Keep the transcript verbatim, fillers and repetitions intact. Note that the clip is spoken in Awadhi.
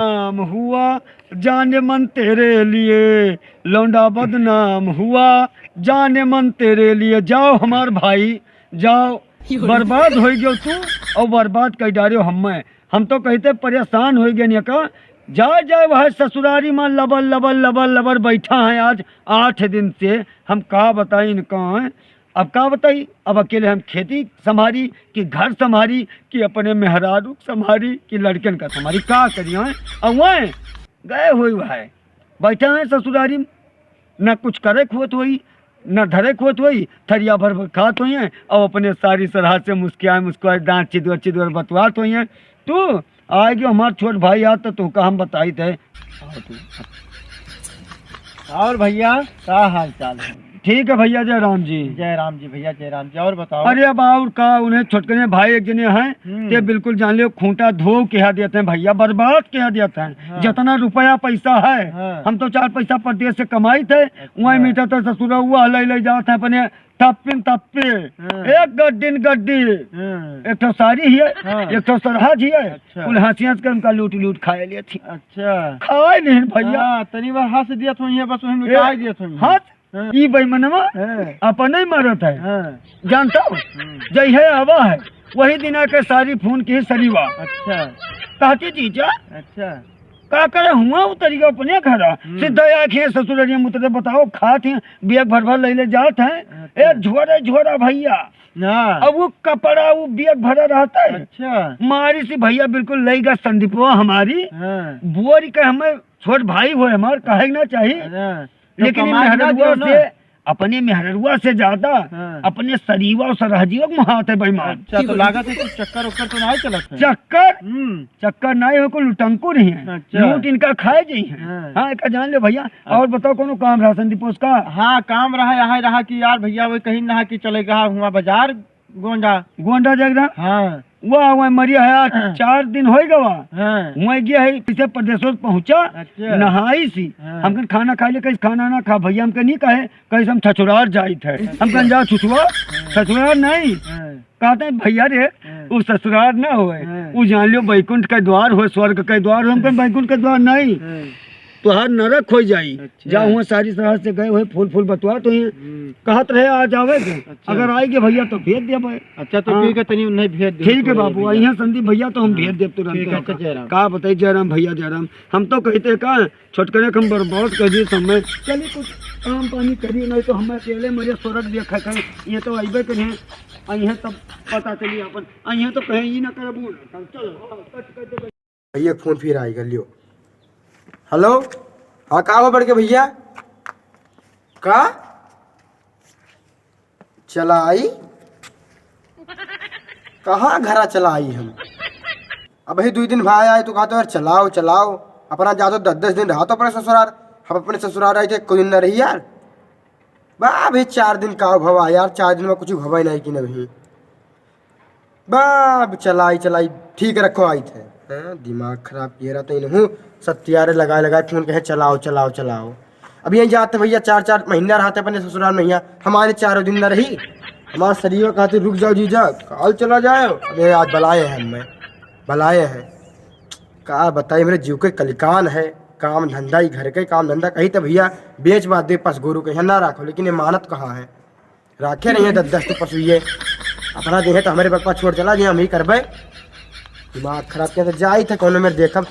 नाम हुआ, जाने मन तेरे लिए, लौंडा बदनाम हुआ, जाने मन तेरे लिए। जाओ हमार भाई, जाओ, बर्बाद होइ गयो तू और बर्बाद कर डारियो हमें। हम तो कहते परेशान होइ गए का। जा, जा, वह ससुरारी मा लबर, लबर, लबर, लबर बैठा है आज आठ दिन से। हम का बताई इनका, अब का बताई, अब अकेले हम खेती संभारी कि घर संभारी कि अपने मेहरारू संभारी कि लड़कन का संभारी, का करिए? अब वह गए हुए है, बैठा है ससुरारी में, न कुछ करे खोत होई, न धरे खोत होई, थरिया भर भर खात होई हैं और अपने सारी सरहद से मुस्कियाए मुस्कुराए दांत चिदवर चिदवर बतवात होई हैं। तू आए गयो हमार छोट भाई यार, तो तोहका हम बताई थे। और भैया, का हाल चाल है? ठीक है भैया, जय राम जी। जय राम जी भैया, जय राम जी। और बताओ। अरे अब और का, उन्हें छोटकने भाई एक जने हैं, हम्म। ते बिल्कुल जान लियो, खूंटा धो के हा देते हैं भैया, बर्बाद के हा देते हैं। हाँ। जितना रुपया पैसा है, हाँ। हम तो चार पैसा परदेस से कमाई थे, अच्छा। वहीं मीठा तो ससुरा हुआ ले ले जाते हैं अपने थप्पिन थप्पी, हाँ। एक गड्डिन गड्डी, हाँ। एक ठो सारी ही है, हाँ। एक ठो सरहज ही है, अच्छा। कुल हंसी हंस के उनका लूट लूट खाए लिए थी। अच्छा। खाए नहीं भैया। हाँ, तनी बार हंस दिया थो, ये बस वहीं लुटाए ए, दिया थो। हंस, हाँ। ई बेईमनवा हाँ। अपने ही मरत है। हाँ। जानता हूँ, हम्म। जय है आवा है, वही दिना के सारी फोन की सरीवा। अच्छा। कहती जीजा, अच्छा। का करे हुआ उतरी गयो अपने घर। हम्म। सीधा आके ससुररिया में उतरे, बताओ, खात हैं, बैग भर भर ले ले जात हैं। अच्छा। ए, झोरे झोरा भैया। हाँ। अब वो कपड़ा, वो बैग भरा रहता है। अच्छा। मारी सी भैया बिल्कुल ले गया संदीपवा हमारी। हाँ। बोरी के हमें छोट भाई हो हमार, कहे ना चाहिए। अच्छा। तो लेकिन ई कमाई ना मेहररुआ दियो ना। से, अपने मेहररुआ से ज्यादा हाँ। अपने सरीवा और सरहजियो के महात है बेईमान। अच्छा, तो लागत है कुछ चक्कर उक्कर तो नहीं चलत है? चक्कर? हम्म। चक्कर नहीं हो, कोई लुटंकू नहीं है। अच्छा। लूट इनका खाए जाई है। हाँ। हाँ, एका जान ले भैया। अच्छा। और बताओ, कोनो काम रहा संदीपोस का? हाँ, काम रहा, यहाँ रहा कि यार भैया, वो कहीं ना कि चले गया हुआ बाजार, गोंडा। गोंडा जाएगा? हाँ। वाह, वाह, मरिया है, आज हाँ। चार दिन होई गवा। हाँ। वहाँ गया है, इसे परदेसों से पहुँचा, अच्छा। नहाई सी। हाँ। हमकन खाना खाए ले, कहीं खाना ना खा, भैया हमके नहीं कहे, कहीं से हम छछुरार जाइत है। अच्छा। हमकन जा छुछुआ, हाँ। छछुरार नहीं। हाँ। कहते हैं, "भैया रे, हाँ। वो ससुरार ना होए, हाँ। वो जान लियो बैकुंठ के द्वार होए, स्वर्ग के द्वार होए, हमकन बैकुंठ के द्वार नहीं।" हाँ। तोहार नरक हो जाई। अच्छा। जा हुआ सारी सरहद से गए हुए फूल फूल बतवा तो ही हम्म। कहत रहे आ जावे के। अच्छा। अगर आई के भैया तो भेज देबे। अच्छा, तो हाँ। ठीक है, तनी उन्हें भेज दे, ठीक है थोड़े बाबू, भैया। आई हैं संदीप भैया तो हम हाँ। भेज देब तुरंत ठीक है, आपका। अच्छा, जयराम। का बताई जयराम भैया, जयराम, हम तो कहते का छोटकने के हम बर्बाद कर दिए समय। चलिए कुछ काम पानी करिए, नहीं तो हम अकेले मरे स्वर्ग देखा करें। ये तो अइबे करें, आई हैं तब पता चली अपन, आई हैं तो कहें ई ना करबू ना। चलो, कट कर दे। भैया फोन फिर आइगा, लियो। हेलो, हाँ, का हो बड़के भैया? का? चला आई? कहाँ घरा चला आई हम? अबही दुई दिन भाई आए तो कहत हो, "यार, चलाओ, चलाओ।" अपना जातो दस दस दिन रहा तो अपने ससुरार। हम अपने ससुरार आए थे, कोई दिन ना रही यार। बा, अभी चार दिन का भवा यार, चार दिन में कुछ भवा ही नहीं कि नहीं। बा, अब चलाई, चलाई, ठीक रखो आई थे। हैं, दिमाग खराब किए रहते इनहू, सत्यारे लगाए, लगाए फोन कहे, "चलाओ, चलाओ, चलाओ।" अब यहीं जाते भैया, चार, चार महीना रहते अपने ससुराल में, यहाँ हमारे चारों दिन ना रही। हमारे सरीवा कहते, "रुक जाओ जीजा, काल चला जाओ।" अब ये आज बुलाए हैं हमें, बुलाए हैं। का बताई, मेरे जीव के कलिकान है, काम धंधा ही, घर के काम धंधा कही तो भैया बेच बात दे, पस गोरू के यहाँ ना रखो, लेकिन ये मानत कहाँ है। राखे नहीं है दस दस तो पशु ये। अपना देहे तो हमारे बकवा छोड़ चला जे हम ही करबे। दिमाग खराब किया तो जाई थे कोनो मेरे देखब।